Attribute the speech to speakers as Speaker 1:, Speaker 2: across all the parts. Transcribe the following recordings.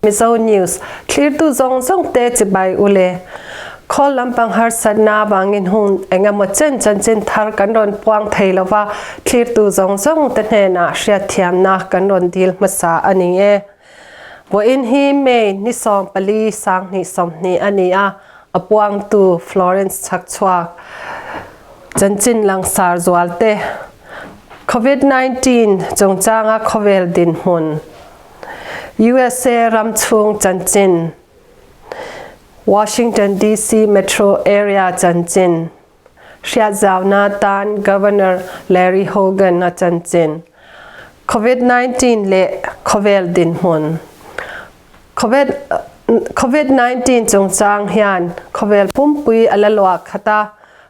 Speaker 1: Mizo News thlirtu zawng zawng te chibai ule. Khawl lampang harsatna avangin hun engemaw chen chanchin thar kan rawn puang thei lova, thlirtu zawng zawng te hnenah hriatthiamna kan rawn dil hmasa a ni e. Vawiin hi May ni 14 2020 a ni a, a puangtu Florence Chhakchhuak chanchin langsar zualte Covid-19 chungchanga khawvel dinhmun USA ram chung chanchin Washington DC metro area chanchin hriatzauna tan Governor Larry Hogan a chanchin Covid-19 le khawvel dinhmun Covid Covid-19 chungchang hian khawvel pumpui a la luah khat a,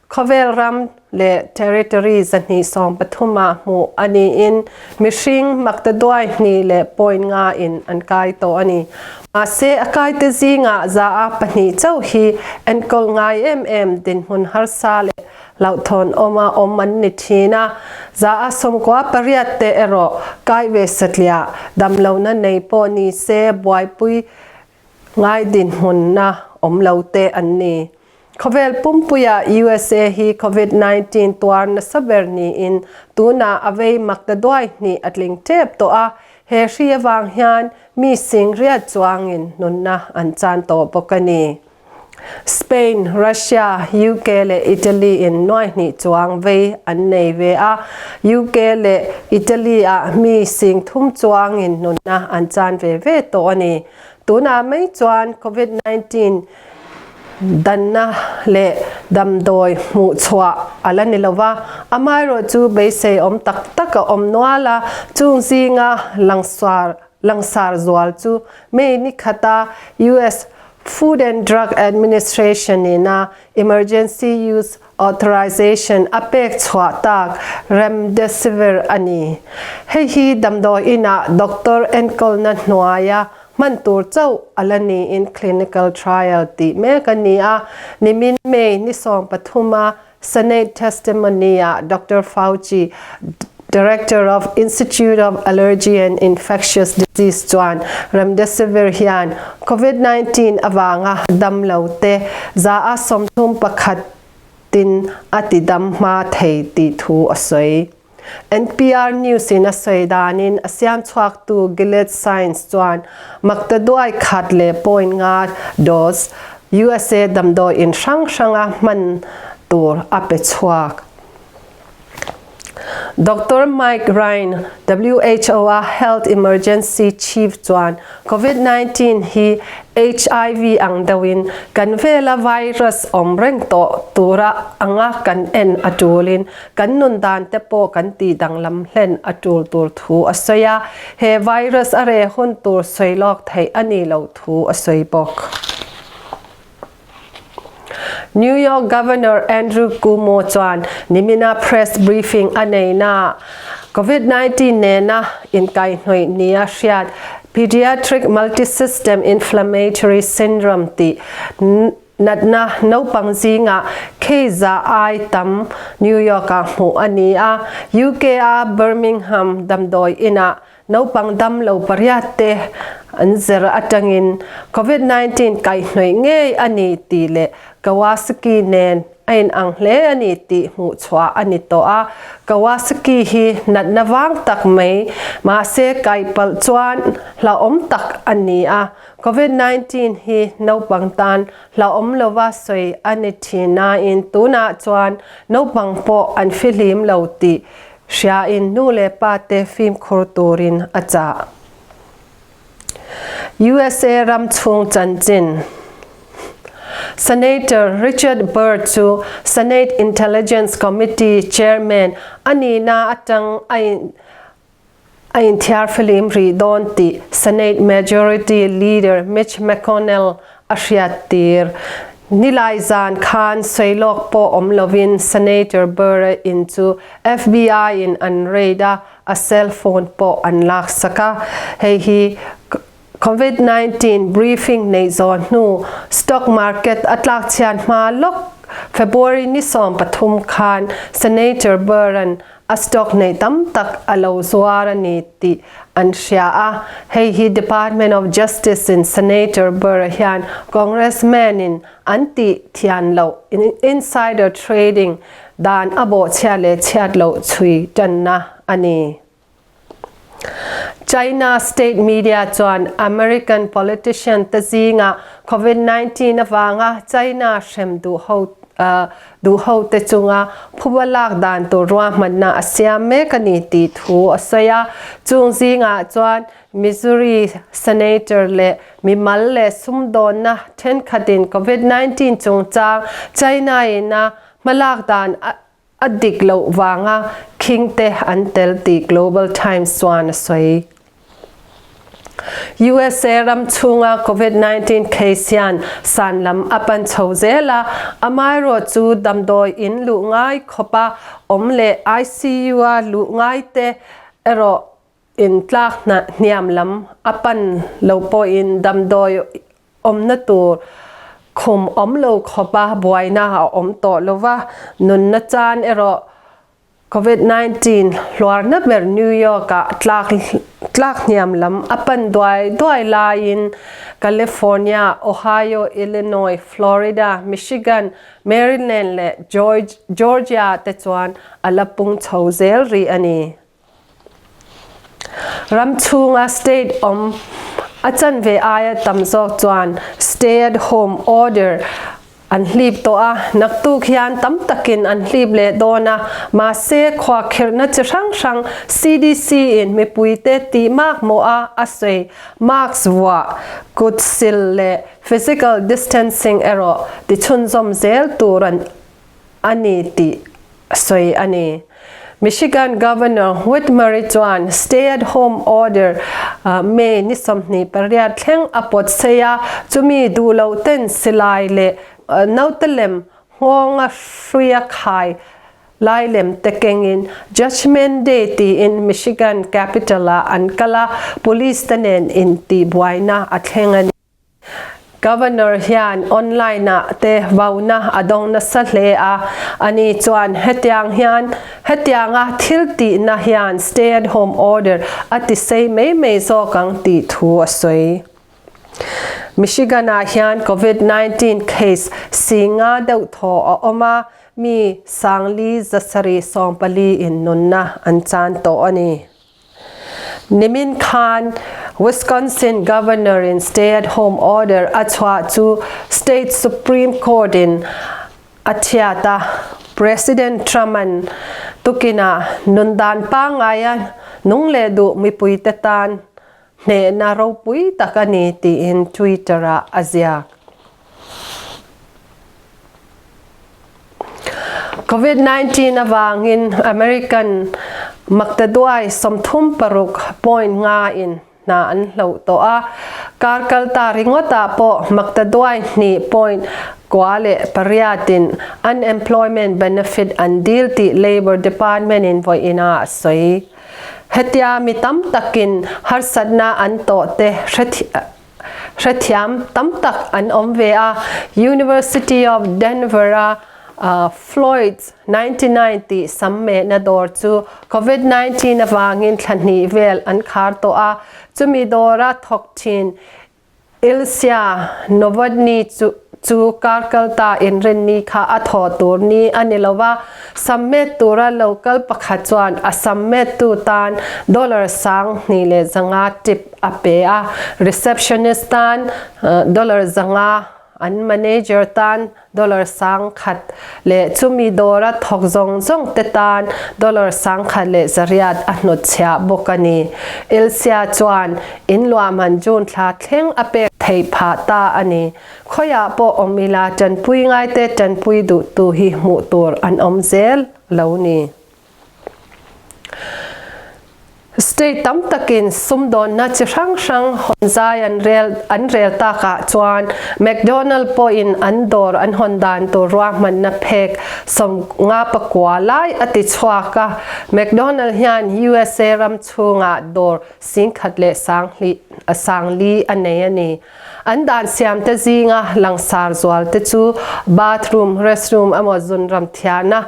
Speaker 1: khawvel ram leh territory 213 ah hmuh a niin mihring maktaduai hnih leh point nga in an kai tawh a ni. Mahse a kaite zingah 2% chauh hi enkawl ngai em em dinhmun harsa leh hlauhthawn awma awm an ni thin a, 98% te erawh kai ve satliah damlohna nei pawh ni se buaipui ngai dinhmunna awm lo te an ni. Khawvel pumpuia USA hi Covid-19 tuar nasa ber niin tunah a vei maktaduai hnih a tling tep tawh a, he hri avang hian mi sing riat chuangin nunna an chan tawh bawk a ni. Spain, Russia, UK leh Italy in nuai hnih chuang vei an nei ve a, UK leh Italy ah mi sing thum chuangin nunna an chan ve ve tawh a ni. Tunah mai chuan Covid-19 Danna leh damdawi hmuhchhuah a la ni lova, amaherawhchu beisei awm tak tak a awm nual a, chung zinga langsar langsar zual chu May ni khata US Food and Drug Administration in a Emergency Use Authorization a pek chhuah tak Remdesivir a ni. Hei hi damdawi inah doctor enkawlna hnuaia Hman tur chauh a la niin clinical trial tih mek a ni a, nimin May ni 13 a Senate testimony ah Doctor Fauci, Director of Institute of Allergy and Infectious Disease chuan Remdesivir hian Covid-19 avanga dam lo te 31% tin a ti dam hma thei tih thu a sawi. NPR News in a sawi danin a siam chhuaktu Gilead Science chuan maktaduai khat leh point nga dose USA damdawi in hrang hranga hman tur a pe chhuak. Doctor Mike Ryan, WHO a Health Emergency Chief chuan Covid-19 hi HIV ang deuhin kan vela virus awm reng tawh tura anga kan en a tulin Kan nun dan te pawh kan tih danglam hlen a tul tur thu a sawi a, he virus a reh hun tur sawi lawk theih a nih loh thu a sawi bawk. New York Governor Andrew Cuomo chuan nimina press briefing a neihnaah Covid-19 nena inkaihhnawih nia hriat Pediatric Multisystem Inflammatory Syndrome tih Natna naupang zingah case za ai tam New York-ah hmuh a ni a, UK-a Birmingham damdawi inah naupang dam lo pariat te an zir atangin Covid-19 kaihhnawih ngei a ni tih leh Kawasaki nen a inang hle a ni tih hmuhchhuah a ni tawh a. Kawasaki hi natna vang tak mai, mahse kaihpalh chuan hlauhawm tak a ni a. Covid-19 hi naupang tan hlauhawm lova sawi a ni thin nain tunah chuan naupang pawh an fihlim lo tih hriain nu leh pa te fimkhur turin a chah. USA ram chhung chanchin Senator Richard Burr chu Senate Intelligence Committee Chairman a nihna atang a in A inthiar fihlim rih dawn tih Senate Majority Leader Mitch McConnell a hriattir. Nilai zan khan sawi lawk pawh awm lovin Senator Burr-a in chu FBI in an raid a, a cell phone pawh an laksak a. Hei hi Covid-19 briefing neih zawh hnu stock market a tlakchhiat hma lawk. February ni 13 khan Senator Burr-a'n a stock neih tam tak a lo zuar a ni tih an hria a. Hei hi Department of Justice in Senator Burr-a hian Congressman in an tih thian loh insider trading dan a bawhchhia leh chhiat loh chhui tanna a ni. China state media chuan American politician te zingah Covid 19 avanga China hrem duh ho duh ho te chunga phuba lak dan tur ruahmanna a siam mek a ni tih thu a sawi a. Chung zingah chuan Missouri Senator leh mimal leh sumdawnna thenkhatin Covid 19 chungchang China in a hmalak dan a A dik loh vanga khing te an tel tih Global Times chuan a sawi. USA ram chhunga Covid 19 case hian san lam a pan chho zel a, amaherawh chu damdawi in luh ngai khawpa awm leh ICU a luh ngai te erawh in tlak hniam lam a pan lo pawhin damdawi awmna tur khum awm lo khawpa buaina a awm tawh lo va, nunna chan erawh Covid 19 hluarna ber New York-ah tlak tlak hniam lam a pan duai duai laiin California, Ohio, Illinois, Florida, Michigan, Maryland leh Georgia te chuan a la pung chho zel rih a ni. Ram chhunga state awm a chanve aia tam zawk chuan stay at home order an hlip tawh a, naktuk hian tam takin an hlip leh dawn a, mahse khuahkhirhna chi hrang hrang CDC in mipuite tih makmawh a a sawi mask vuah, kut sil leh physical distancing erawh tichhunzawm zel tur a ni tih sawi a ni. Michigan Governor Whitmer-i chuan stay at home order May ni 28 thleng a pawt sei a, chumi duh loh ten silai leh naute lem nghawnga hruia khai lai lem te kengin Judgment Day tiin Michigan Capitol-ah an kal a, police te nen intihbuaina a thleng a ni. Governor hian online ah te vauna a dawng nasa hle a, ani chuan hetiang hian hetianga thil tihna hian stay at home order a ti sei mai mai zawk ang tih thu a sawi. Michigan ah hian Covid 19 case singa deuh thaw a awm a, mi sangli 714 in nunna an chan tawh a ni. Nimin khan Wisconsin Governor in stay-at-home order a chuah chu State Supreme Court in a thiat a. President Trump an tukin ah nundan pangngai a nung leh duh mipuite tan hnehna ropui tak a ni tiin Twitter ah a ziak. Covid-19 avangin American maktaduai 36.5 in hna an hloh tawh a, kar kal ta ringawtah pawh maktaduai hnih point kua leh pariat in unemployment benefit an dil tih Labor Department in vawiin ah a sawi. Hetia mi tam takin harsatna an tawh te Hrethiam tam tak an awm ve a, University of Denver-a Floyd's 99 tih sam mehna dawr chu Covid 19 avangin thla hnih vel an khar tawh a, chumi dawra thawk thin Ilsia Novotny chu chu kar kalta inrinni kha a thawh tur ni a ni lo va, sam met tura local pakhat chuan a sam mettu tan dollar 2500 tip a pe a, receptionist tan dollar 500, an manager tan dollar 1000 leh chumi dawra thawk zawng zawng te tan dollar 1800 a hnutchhiah bawk a ni. Ilsia chuan in luahman June thla thleng a pek theih phah ta a ni. Khawiah pawh awm ila tanpui ngaite tanpui duhtu hi hmuh tur an awm zel lo ni. State tam takin sumdawnna chi hrang hrang hawn zai an rel an rel takah chuan McDonald pawhin an dawr an hawn dan tur ruahmanna phek 59 lai a ti chhuak a. McDonald hian USA ram chhungah dawr 10,000 a nei a ni. An dan siam te zinga langsar zual te chu bathroom, restroom emaw zunram thiahna,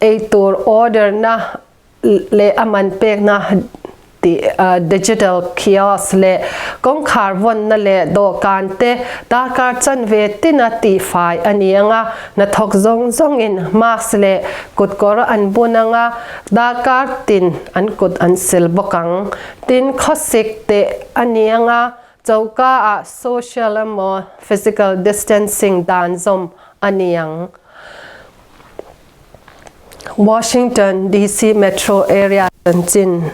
Speaker 1: eitur order na leh a man pekna digital kiosk leh kawngkhar vawnna leh dawhkan te darkar chanve tina tihfai a ni ang a, hnathawk zawng zawngin mask leh kutkawr an bun ang a, darkar tin an kut an sil bawk ang. Tin, khawsik teh a ni ang a, choka ah social emaw physical distancing dan zawm a ni ang. Washington, DC metro area chanchin.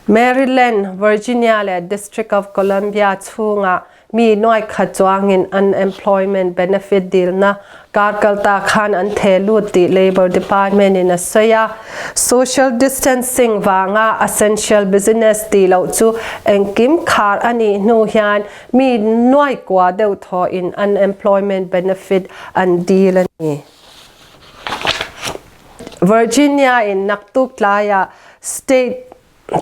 Speaker 1: Maryland, Virginia le District of Columbia chungah mi nuai khat chuangin unemployment benefit dilna kar kalta khan an the lut tih Labor Department in a sawi a. Social distancing vanga essential business ti loh chu engkim khar a nih hnu hian Mi nuai kua deuh thaw in unemployment benefit an dil a ni. Virginia in naktuk tlai ah state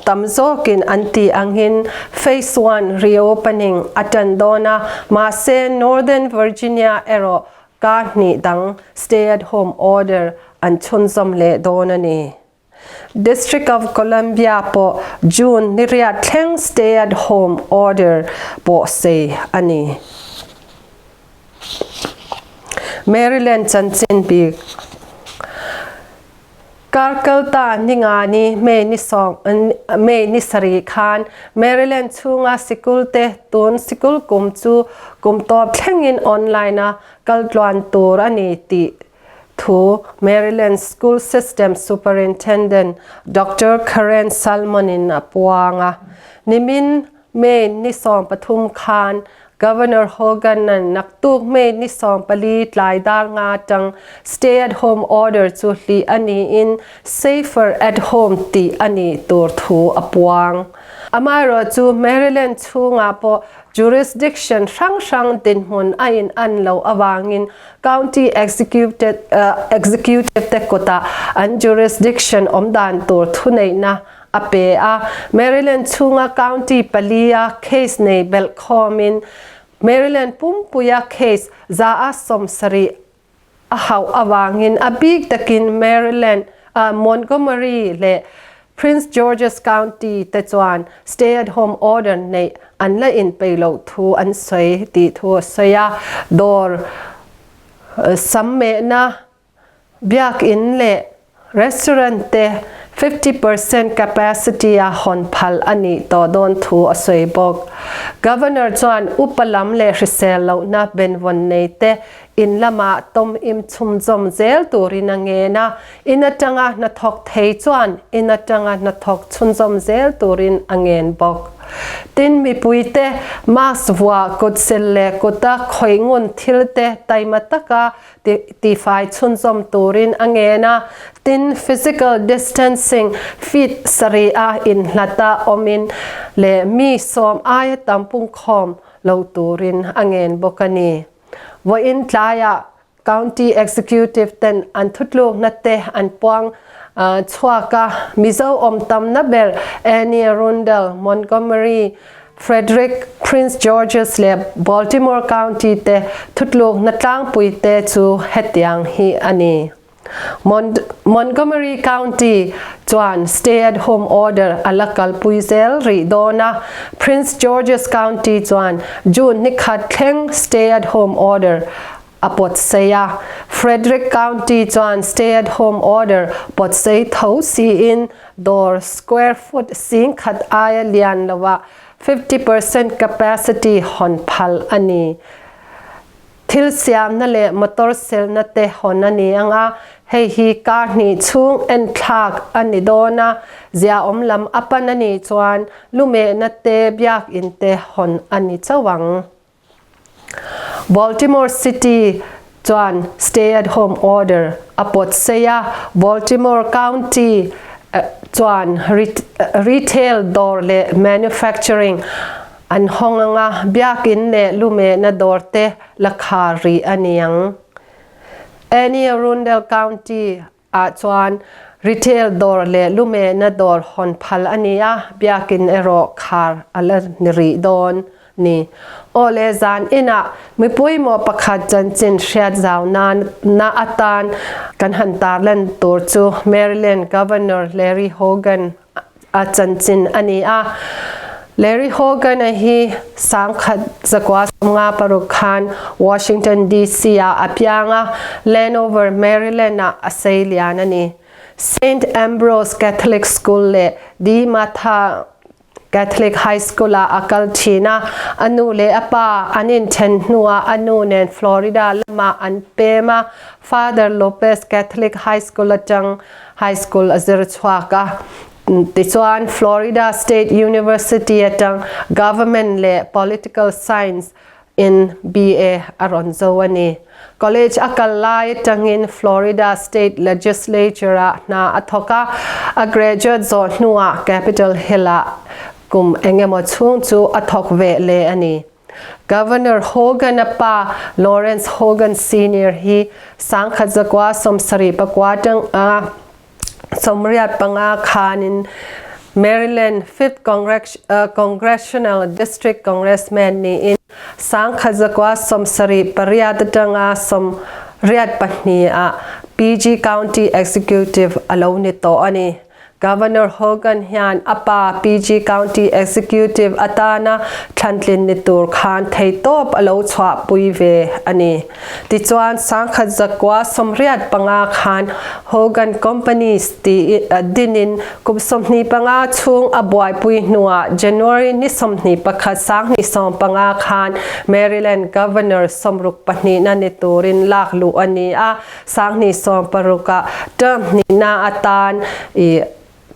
Speaker 1: tam zawkin an ti angin phase 1 reopening a tan dawn a, mahse Northern Virginia erawh kar hnih dang stay at home order an chhunzawm leh dawn a ni. District of Columbia pawh June ni riat thleng stay at home order pawh sei a ni. Maryland chanchin bik Karkalta ningani May ni sawm May ni sarih khan Maryland chhunga sikul te tun sikul kum chu kum tawp thlengin online a kaltluan tur a ni tih thu Maryland School System Superintendent Doctor Karen Salmon in a puang a. Nimin May ni 13 khan Governor Hogan an naktuk May ni 14 tlai dar nga tang stay at home order chu hli ani in safer at home ti ani tur thu a puang. Amaherawhchu Maryland chhungah pawh jurisdiction hrang hrang dinhmun a in an lo awangin County Executive te kutah an jurisdiction awm dan tur thuneihna a pe a. Maryland chhunga county palia case nei belh khawmin Maryland pumpuia case 170 a hauh avangin a bik takin Maryland, Montgomery leh Prince George's County te chuan stay at home order neih an la inpeih loh thu an sawi tih thu a sawi a. Dawr sam mehna biakinn leh restaurant te 50% capacity a hawn phal a nih tawh dawn thu a sawi bawk. Governor chuan upa lam leh hrisel lohna benvawn nei te In lamah tawm im chhumzawm zel turin a ngen a, in atanga hnathawk thei chuan in atanga hnathawk chhunzawm zel turin a ngen bawk. Tin, mipuite mask vuah kut sil leh kuta khawih ngun thil te taima taka tifai chhunzawm turin a ngen a, tin, physical distancing feet sarih a inhlata awmin leh mi sawm aia tam pungkhawm lo turin a ngen bawk a ni. Vawiin tlaiah County Executive ten an thutlukna te an puang chhuak a, Mizo awm tamna ber Anne Arundel, Montgomery, Frederick, Prince George's leh Baltimore County te thutlukna tlangpui te chu hetiang hi a ni. Montgomery County chuan stay at home order a la kalpui zel rih dawn a, Prince George's County chuan June ni khat thleng stay at home order a pawt sei a, Frederick County chuan stay at home order pawt sei tho siin dawr square foot 10,000 aia lian loah 50% capacity hawn phal a ni. Thil siamna leh motor selna te hawn a ni ang a, hei hi kar hnih chhung enthlak a ni dawn a, ziaawm lam a pan a nih chuan lumehna te biakinn te hawn a ni chauh ang. Baltimore City chuan stay at home order a pawt sei a, Baltimore County chuan retail dawr leh manufacturing An hawng anga biakinn leh lumehna dawr te la khar rih a ni ang. Anne Arundel County ah chuan retail dawr leh lumehna dawr hawn phal a ni a, biakinn erawh khar a la ni rih dawn. Ni. Aw le zan inah mi pawimawh pakhat chanchin hriat zau nan na atan kan han tarlan tur chu Maryland Governor Larry Hogan a chanchin a ni a. Larry Hogan a hi 1956 khan Washington DC ah a piang a, Lanover, Maryland ah a seilian a ni. Saint Ambrose Catholic School leh DeMatha Catholic High School ah a kal ṭhin a, a nu le a pa an inṭhen hnuah a nu nen Florida lamah an pem a, Father Lopez Catholic High School aṭang high school a zir chhuak a. Tichuan Florida State University aṭang Government le Political Science in BA a rawn zo a ni. College a kal lai atangin Florida State Legislature ah hna a thawk a, a graduate zawh hnuah Capitol Hill ah kum engemaw chhung chu a thawk ve le a ni. Governor Hogan a pa Lawrence Hogan Senior hi 1974 tang a 85 khanin Maryland 5th Congressional District Congressman niin 1978 atanga 82 ah PG County Executive a lo ni tawh a ni. Governor Hogan hian a pa PG County Executive atana thlantlin ni tur khan theitawp a lo chhuahpui ve a ni. Tichuan 1985 khan Hogan Companies ti dinin kum 25 chhung a buaipui hnuah January ni 21 2015 khan Maryland Governor 62 na ni turin lak luh a ni a, 2016 ah term hnihna atan i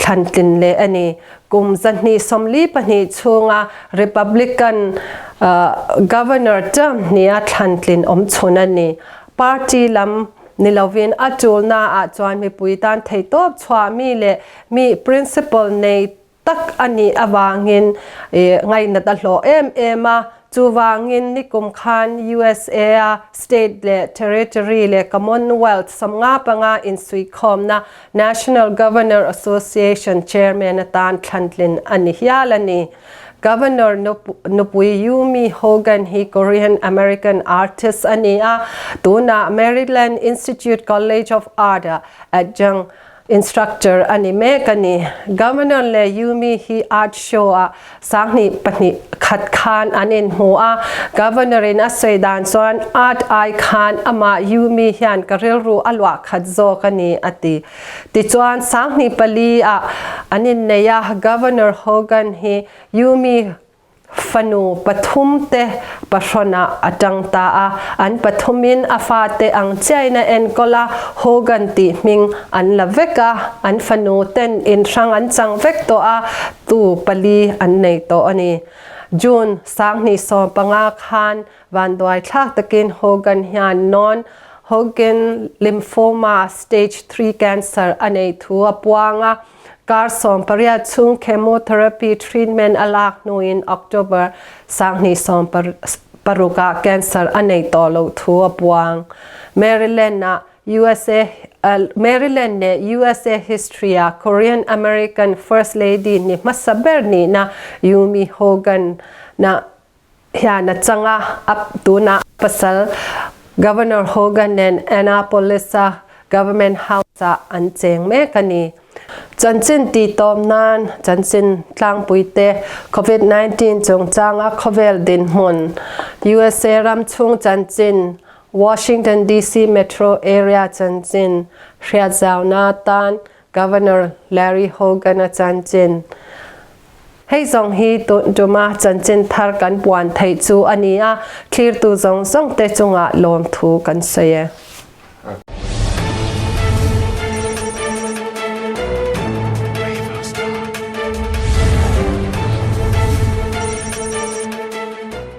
Speaker 1: thlantlin leh a ni. Kum 242 chhunga Republican Governor term hniha thlantlin awmchhun a ni. Party lam ni lovin a tulna ah chuan mipui tan theihtawp chhuah mi leh mi principle nei tak a nih avangin ngaihnat a hlawh em em a. Chuvangin nikum khan USA a state leh territory leh commonwealth 55 insuihkhawmna National Governor Association chairman atan thlantlin a ni hial a ni. Governor nupui Yumi Hogan hi Korean American artist a ni a, tunah Maryland Institute College of Art-ah adjunct Instructor a ni mek a ni. Governor leh Yumi hi art show ah 2021 khan an inhmu a, Governor in a sawi dan chuan art ai khan amah Yumi hian ka rilru a luah khat zawk a ni a ti. Tichuan 2004 ah an innei a, Governor Hogan hi Yumi Fanu pathumte pahrawnah a tang ta a, an pathumin a fate ang chiain a enkawl a, Hogan tih hming an la vek a, an fanu ten in hrang an chang vek tawh a, tu pali an nei tawh a ni. June 2015 khan vanduai thlak takin Hogan hian non Hodgkin lymphoma stage 3 cancer a nei thu a puang a, Kar 18 chung chemotherapy treatment a lak hnuin October 2016 ah cancer a nei tawh lo thu a puang. Maryland ah USA Maryland le USA history ah Korean American First Lady ni hmasa ber nihna Yumi Hogan na hian a chang a, tunah pasal Governor Hogan nen Annapolis a Government House ah an cheng mek a ni. Chanchin tihtawm nan chanchin tlangpuite Covid-19 chungchanga khawvel dinhmun, USA ram chhung chanchin, Washington DC Metro Area chanchin hriatzauna atan Governor Larry Hogan a chanchin. Hei zawng hi tun tuma chanchin thar kan puan theih chu a ni a, thlirtu zawng zawng te chungah lawmthu kan sawi e.